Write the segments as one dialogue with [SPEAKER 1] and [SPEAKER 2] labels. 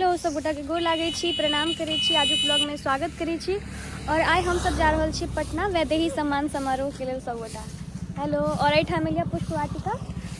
[SPEAKER 1] Hello सब गोटाके गोर लागै छी, प्रणाम करै छी। आजुक ब्लॉगमे स्वागत करै छी। और आइ हमसब जा रहल छी पटना वैदेही सम्मान समारोहके लेल सब गोटा। हेलो। और एहिठाम एलियै पुष्प वाटिका,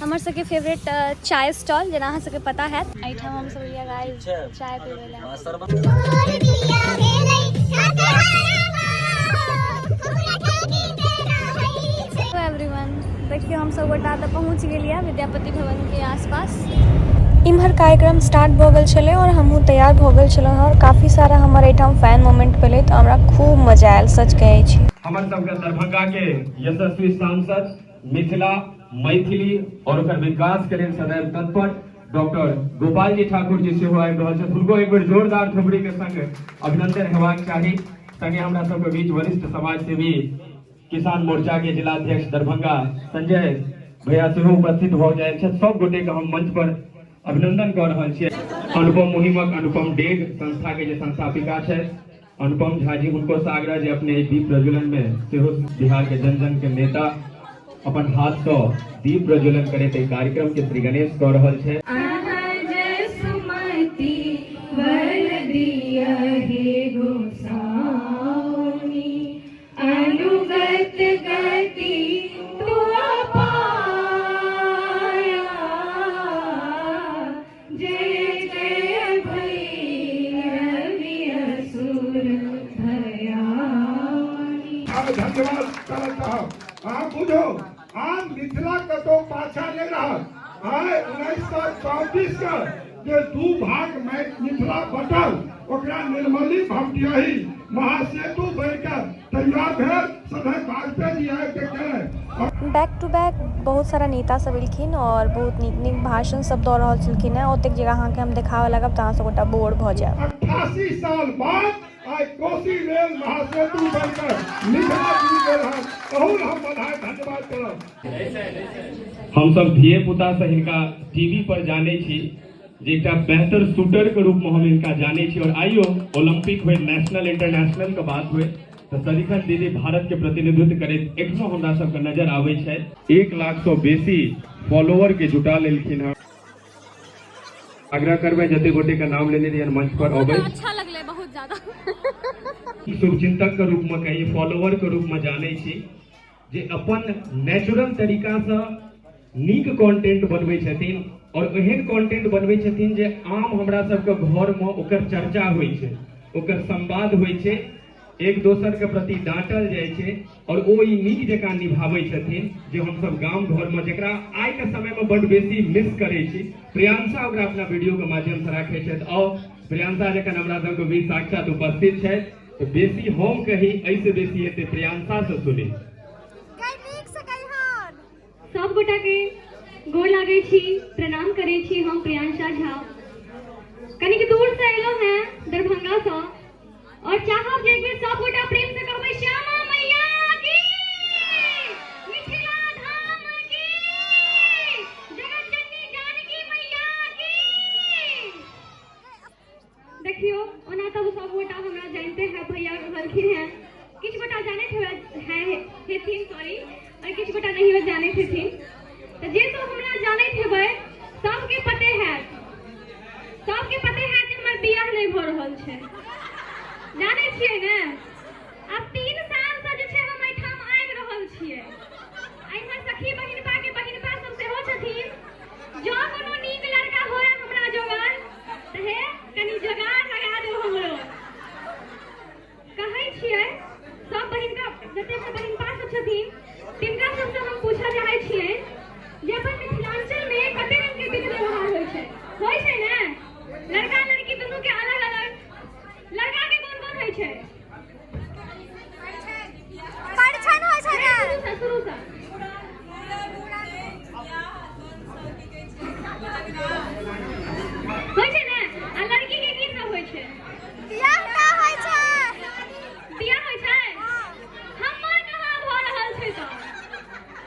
[SPEAKER 1] हमर सबके फेवरेट चाय स्टॉल, जेना अहाँ सबके पता हैत। एहिठाम हमसब एलियै गाइस चाय पीबै लए। हेलो एवरीवन, देखियौ हम सब गोटा तऽ पहुँच गेलियै विद्यापति भवन के आसपास।
[SPEAKER 2] इम्हर कार्यक्रम स्टार्ट भऽ गेल छलै और हमहूँ तैयार भऽ गेल छलहुँ और काफी सारा हमर एहिठाम फैन मोमेंट भेलै, तऽ हमरा खूब मजा आयल, सच कहै छी।
[SPEAKER 3] हमर सबके दरभंगा के यशस्वी सांसद, मिथिला, मैथिली और ओकर विकास के लेल सदैव तत्पर डॉक्टर गोपाल जी ठाकुर जी सेहो आबि रहल छथि। हुनको एक बेर जोरदार थोपड़ी के संग अभिनंदन हेबाक चाही। संगे हमरा सबके बीच वरिष्ठ समाज सेवी किसान मोर्चा के जिलाध्यक्ष दरभंगा संजय भैया सेहो उपस्थित भऽ जाइत छथि। सब गोटे के हम मंच पर अभिनंदन कऽ रहल छियै। अनुपम मुहिमक अनुपम डेग संस्था के जे संस्थापिका छथि अनुपम झा जी, हुनको से आग्रह जे अपने दीप प्रज्वलन में सेहो बिहार के जन जन के नेता अपन हाथ से दीप प्रज्वलन करैत एहि कार्यक्रम के श्री गणेश कऽ रहल छै।
[SPEAKER 4] अनुगत गति तुअ पाया, जय जय भैरवि असुर भयाउनि।
[SPEAKER 5] आब धन्यवाद करऽ चाहब। अहाँ बुझो, आब मिथिला कतौ पाछा नहि रहत। आइ 1924 के जे दू भाग मिथिला बटल, ओकरा निर्मली भमडियाही महासेतु बनकर तैयार भेल। सदैव वाजपेयी जी आबि के केलनि।
[SPEAKER 2] बैक टू बैक बहुत सारा नेता सब एलखिन और बहुत नीक नीक भाषण सब दऽ रहल छलखिन हेँ। ओतेक जगह अहाँके हम देखाबऽ लागब तऽ अहाँ सब गोटा बोर भऽ जायब।
[SPEAKER 5] 88 साल बाद आइ कोसी रेल महासेतु बनकर मिथिला जुड़ि गेल हन, अहू हम बधाई धन्यवाद करब।
[SPEAKER 3] हम सब धिये पुता से हिनका टीवी पर जाने छी, जे एकटा बेहतर शूटर के रूप में हम हिनका जाने छी। और आइयो ओलंपिक हुए, नेशनल इंटरनेशनल के बात हुए, तऽ सदिखन दीदी भारत के प्रतिनिधित्व करैत एखनो हमरा सबके नजर आबै छै। 1 लाख से बेसी फॉलोअर के जुटा लेलखिन हँ। आग्रह करबै जते गोटे के नाम लेने रहियनि मंच पर अबै।
[SPEAKER 1] अच्छा लगलै बहुत ज्यादा।
[SPEAKER 3] शुभचिंतक के रूप में कही, फॉलोअर के रूप में जाने छी, जे अपन नेचुरल तरीका से नीक कंटेंट बनबै छथिन और एहन कंटेंट बनबै छथिन जे आम हमरा सबके घर में ओकर चर्चा होइ छै, ओकर संवाद होइ छै, एक दोसर के प्रति डांटल जाइ छै और ओ ई नीक जकाँ निभाबै छथिन जे हमसब गाम घर में जकरा आइ के समय में बड बेसी मिस करै छी, प्रियांशा ओकरा अपना वीडियो के माध्यम से राखै छथि। और प्रियांशा जखन हमरा सबके बीच साक्षात उपस्थित छथि तऽ बेसी हम कही एहिसँ बेसी हेतै प्रियांशा से सुनी।
[SPEAKER 1] सब गोटा के गोर लागै छी, प्रणाम करै छी। हम प्रियांशा झा कनिक दूर से एलहुँ हैं, दरभंगा से, और चाहब जे एक बेर सब गोटा प्रेम से कहबै श्यामा मैया की, मिथिला धाम की, जगत जननी जानकी मैया की। देखियो, ओना तऽ सब गोटा हमरा जानते हैं, भैया कहलखिन हैं, किछु गोटा जानैत हेथिन, सॉरी, और किछु गोटा नहीं जानैत हेथिन। तऽ जे सब हमरा जानैत हेबै सबके पते हैत, सबके पते हैत जे हमर बियाह नहि भऽ रहल छै। जानै छियै ने? आब 3 सालसँ जे छै हम एहिठाम आबि रहल छियै। एहिमे सखी बहिनपा के बहिनपा सब सेहो छथिन। जँ कोनो नीक लड़का होय हमरा जोगर तऽ हे कनि जोगाड़ लगा दू हमरो। कहै छियै सब बहिनका, जते हमर बहिनपा सब छथिन तिनका सबसँ हम पूछऽ चाहै छियै जे अपन मिथिलांचलमे कते रंगके विध व्यवहार होइ छै? होइ छै ने लड़का लड़की दुनू के अलग अलग? लड़का के कोन कोन होइ छै?
[SPEAKER 6] परिछन होइ छै ने।
[SPEAKER 1] शुरू से, शुरू से। होइ छै ने? आ लड़की के की सब होइ छै?
[SPEAKER 6] बियाह ना होइ छै।
[SPEAKER 1] बियाह होइ छै? हमर कहाँ भऽ रहल छै? तऽ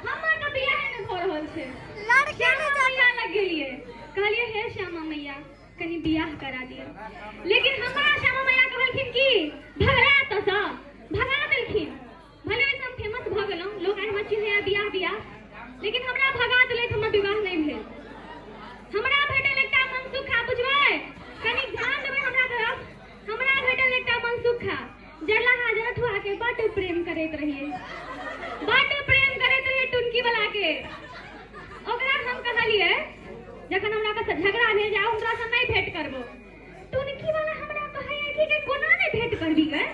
[SPEAKER 1] हमर तऽ बियाह नहि भऽ रहल छै।
[SPEAKER 6] लड़की
[SPEAKER 1] श्यामा मैया लग गेलियै, कहलियै हे श्यामा मैया कनि बियाह करा दिअ। लेकिन हमरा श्यामा मैया कहलखिन कि भगरा तऽ भगा देलखिन। भले ओहिसँ हम फेमस भऽ गेलहुँ, लोक आइ हमरा चिन्हैया बियाह बियाह, लेकिन हमरा भगा देलथि, हमर विवाह नहि भेल। हमरा भेटल एकटा मनसुखा, बुझबै? कनि ध्यान देबै। करबी गए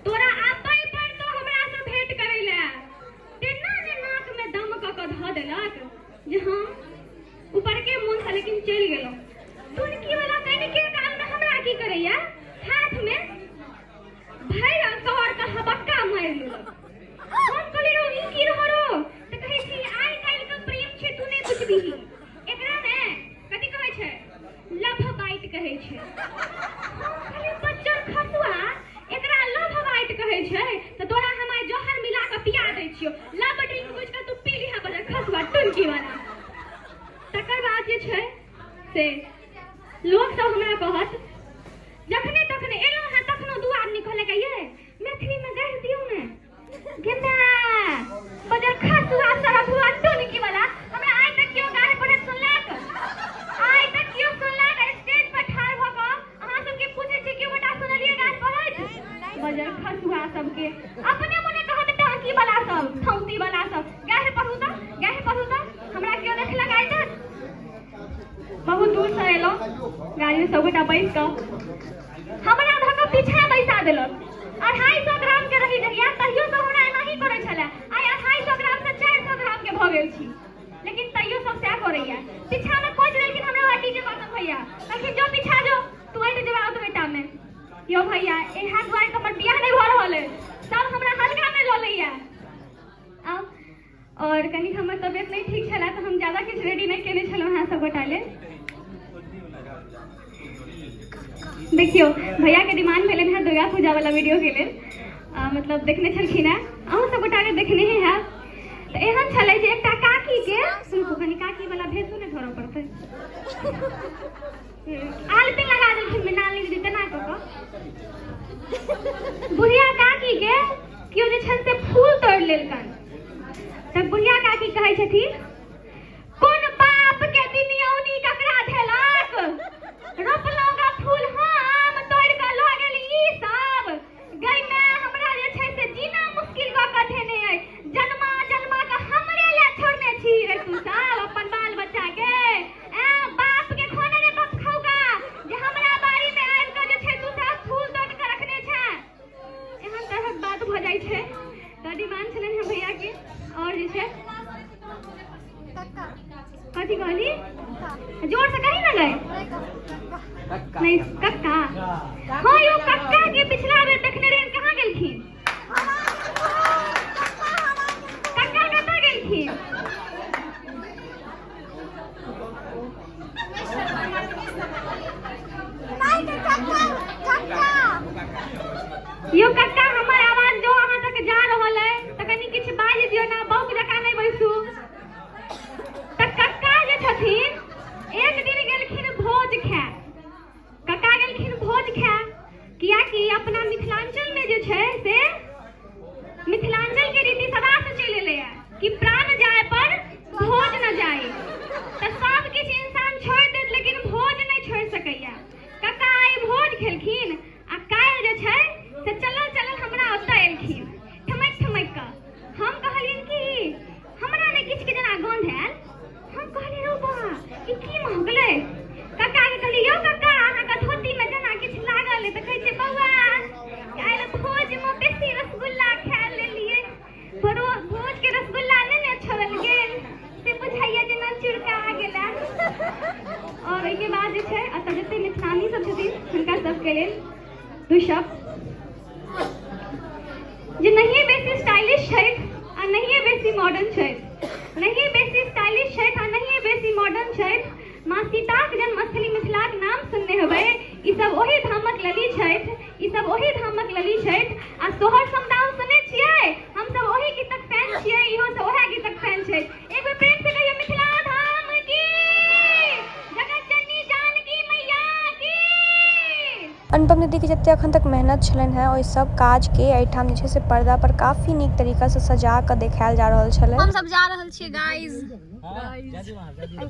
[SPEAKER 1] तोरा आबै पर तो हमरा से भेंट करै ले तेना ने नाक में दम कऽ कऽ धऽ देलक जे हम ऊपर के मोन से लेकिन चलि गेलहुँ टुनकी वाला कनिके काल में हमरा की करैया हाथ में भरि कवर के हबक्का मारि लेलक। हम कहलियै रौ ई की रह रौ, तऽ कहै छी आइ काल्हि के प्रेम छै तू नहि बुझबिही, एकरा ने कथी कहै छै लभ बाइट कहै छै। हम कहलियै बच्चर खसुआ एकरा लभ बाइट कहै छै, तऽ तोरा हम आइ जहर मिला कऽ पिया दै छियौ, लभ ड्रिंक बुझि कऽ तू पी लिहा बच्चर खसुआ टुनकी वाला। तकर बाद जे छै से लोक सब हमरा कहत जखने तखने एलहुँ हँ तखनो दू आदमी कहलक ये मैथिली में गारि दियौ ने गेंदा बजर खसुआ सरफुआ टुनकी वाला। हमरा आइ तक केओ गारि पढ़ैत सुनलक? आइ तक केओ सुनलक? स्टेज पर ठाढ़ भऽ कऽ अहाँ सबके पूछै छी केओ गोटा सुनलियै गारि पढ़ैत? बजर खसुआ सबके अपने मने कहत टाँकी वाला सब ठौती वाला सब गारि पढ़ू तऽ गारि पढ़ू तऽ। हमरा केओ देखलक आइ तक? बहुत दूर से एलहुँ गाड़ी में सबगोटा बैस कऽ हमरा धऽ कऽ पीछा बैसा देलक। 250 ग्राम के रही जहिया तहियो सब हमरा एनाही करै छलै, आइ 250 ग्राम से 400 ग्राम के भऽ गेल छी, लेकिन तैयो सब सएह करैया। पीछा में कोच देलखिन हमरा डीजे गौतम भैया, कहलखिन जो पीछा जो तू अइट जेबा ओतबे टा में। यौ भैया इएह दुआरे तऽ हमर बियाह नहि भऽ रहल अइ, सब हमरा हल्का में लऽ लैया। आब और कनी हमर तबियत नहीं ठीक छला तो हम ज्यादा किछु रेडी नहीं केने छलहुँ अहाँ सब गोटा लेल। देखियौ भैया के डिमांड भेलनि हँ दुर्गा पूजा वाला वीडियो के लेल, मतलब देखने छलखिन हँ, अहूँ सब गोटा के देखने ही हैब। तऽ एहन छलै जे एकटा काकी के सुनू कनी काकी वाला भेसो नहि धरऽ पड़तै, आलपी लगा देलखिन मृणालिनी दीदी तेना कऽ कऽ। बुढ़िया काकी के केओ जे छनि से फूल तोड़ि लेलकनि, तऽ बुढ़िया काकी कहै छथिन कोन बाप के दिनियौनी ककरा धेलक, रोपलहुँ गा फूल हम तोड़ि कऽ लऽ गेल ई सब, गै माय हमरा जे छै से जीना मुश्किल कऽ कऽ धेने अइ, जन्मा जन्मा कऽ हमरे लए छोड़ने छी रे तू सब अपन बाल बच्चा के, ऐ बाप के खोने रे बाप खौका जे हमरा बाड़ी में आबि कऽ जे छै तू सब फूल तोड़ि कऽ रखने छें। एहन तरहक बात भऽ जाइ छै। तऽ डिमांड छलनि हेँ भैया के। और जे छै कथी कहली जोर से कही ना गए नहीं कक्का, हाँ यो कक्का के पिछला बेर देखने रहे, कहाँ गेलखिन कक्का, कतऽ गेलखिन यो कक्का? हमर आवाज जो अहाँ तक जा रहल है तऽ कनि किछु बाजि दियौ ना, बौक जकाँ नहि बैसू। तऽ कक्का जे छथिन एक दिन गेलखिन भोज खाय, कक्का गेलखिन भोज खाय, कियाकि अपना मिथिलांचल में जे छै से मिथिलांचल के रीति सदा से चलि एलै है कि प्राण जाय पर भोज न जाय, तऽ सब किछु इंसान छोड़ि देत लेकिन भोज नहि छोड़ि सकैया। कक्का आइ भोज खेलखिन आ काल्हि जे छै से चलल चलल हमरा ओतऽ एलखिन ठमकि ठमकि कऽ। हम कहलियनि कि हमरा ने किछु के जेना गंध आयल, हम कहलियै रौ बा ई की महकलै। कक्का के कहलियै यौ कक्का अहाँके धोती में जेना किछु लागल अइ, तऽ कहै छै बौआ काल्हि भोज में बेसी रसगुल्ला खा लेलियै, भोज के रसगुल्ला नहि ने छोड़ल गेल से बुझाइया जेना चुरका गेला। और ओहिके बाद जे छै एतऽ जते मिथिलानी सब छथिन हुनका सबके लेल दू शब्द जे नहिए बेसी स्टाइलिश छथि आ नहिए बेसी मॉडर्न छथि, नहिए बेसी स्टाइलिश छथि आ नहिए बेसी मॉडर्न छथि, माँ सीताक जन्मस्थली मिथिलाक नाम सुनने हेबै, ई सब ओहि धामक लली छथि, ई सब ओहि धामक लली छथि। आ सोहर समदाउन सुनने छियै? हमसब ओहि गीतक फैन छियै, इहो सब ओएह गीतक फैन छथि। एक बेर प्रेम से कहियौ मिथिला धाम की, जगत जननी जानकी मैया की।
[SPEAKER 2] अनुपम दीदीके जते अखन तक मेहनत छलनि हेँ ओहि सब काजके एहिठाम जे छै से पर्दा पर काफी नीक तरीकासँ सजा कऽ देखायल जा रहल छलै।
[SPEAKER 6] हम सब जा रहल छियै गाइस,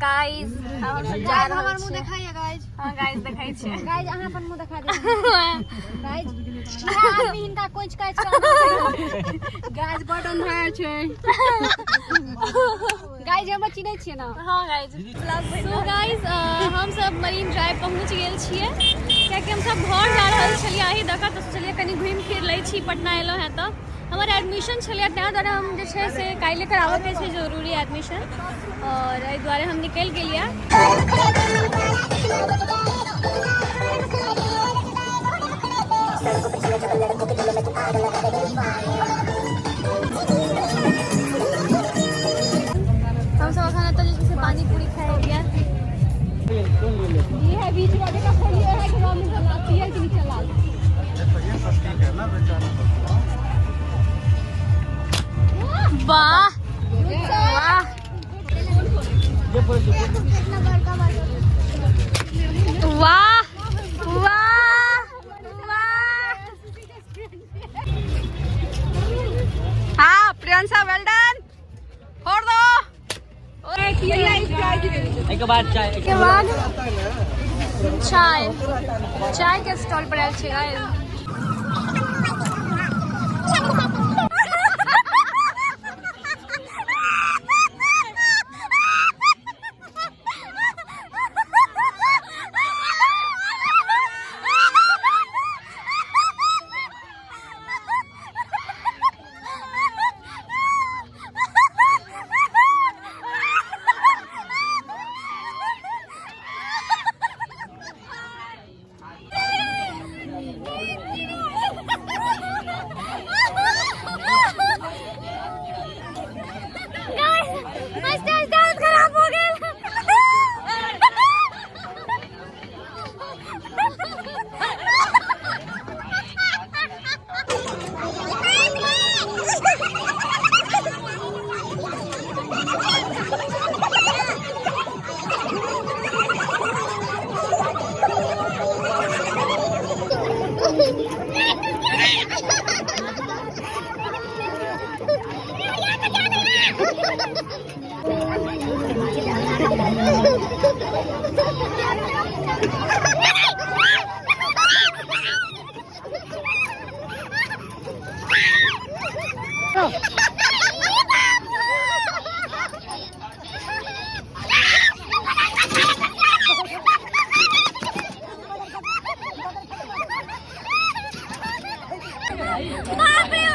[SPEAKER 6] गाइस हम सब जा रहल
[SPEAKER 7] हमर मुंह
[SPEAKER 6] छियै।
[SPEAKER 7] देखाइए गाइस।
[SPEAKER 6] हां गाइस देखै छियै।
[SPEAKER 7] गाइस अहाँ अपन मुंह देखा दियौ। गाइस इएह आदमी हिनका कोच काच के
[SPEAKER 4] गाइस बड अन्हार छै।
[SPEAKER 7] गाइस हमरा चिन्है छियै ना?
[SPEAKER 6] हां गाइस। सो गाइस हम सब मरीन ड्राइव पहुंच गेल छियै, कियाकि कि हमसब घर जा रहल छलियै एहि दऽ कऽ, तऽ सोचलियै कनि घुमि फिर लै छी। पटना एलहुँ हेँ तऽ हमर एडमिशन छलैए, ताहि दुआरे हम जे छै से काल्हि कराबऽके छै जरूरी एडमिशन, आओर एहि दुआरे हम निकलि गेलियै। हमसब एखन एतऽ जे छै से पानी पूरी खाइ एलियै। ये है बीच वाले का खोलिए है कि राम पियर के नीचे लाल। वाह वाह वाह वाह वाह।
[SPEAKER 8] हाँ प्रियंशा वेल डन, फोड़ दो।
[SPEAKER 6] के बाद चाय, चाय के स्टॉल पर आयल छी गाइस। गाइस मस्त हालत खराब हो गेल। बाप रे,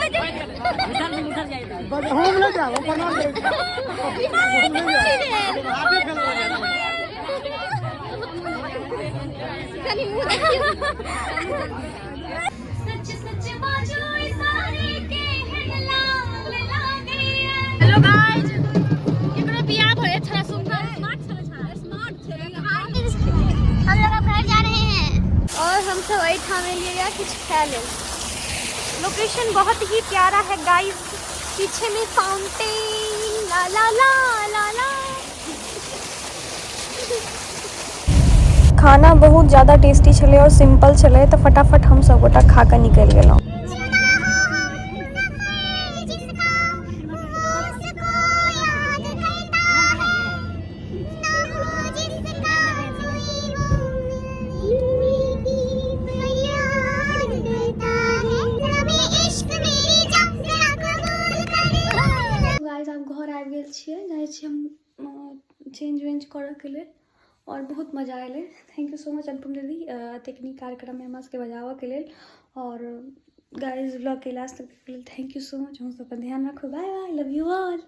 [SPEAKER 6] सच सच बाजो सारे के लाल लागे। हेलो गाइस, केकरो बियाह भए छला, सुंदर स्मार्ट छले, स्मार्ट छले।
[SPEAKER 7] हम लोग अब घर जा रहे हैं
[SPEAKER 1] और हम सब एहिठाम एलियै किछु खाय लेल। लोकेशन बहुत ही प्यारा है गाइस, पीछे में फाउंटेन, ला ला ला ला ला।
[SPEAKER 2] खाना बहुत ज़्यादा टेस्टी छलै और सिंपल छलै, तऽ फटाफट हम सब गोटा खा कऽ निकलि गेलहुँ। गाइस आब घर आबि गेल छियै, जाइ छियै हम चेंज वेंज करऽके लेल और बहुत मजा एलै। Thank you so much Anupam दीदी, एतेक नीक कार्यक्रममे हमरा सबके बजाबऽके लेल। और गाइस व्लॉगके लास्ट तक देखैके लेल thank you so much. अहूँ सब अपन ध्यान राखू। Bye bye, love you all.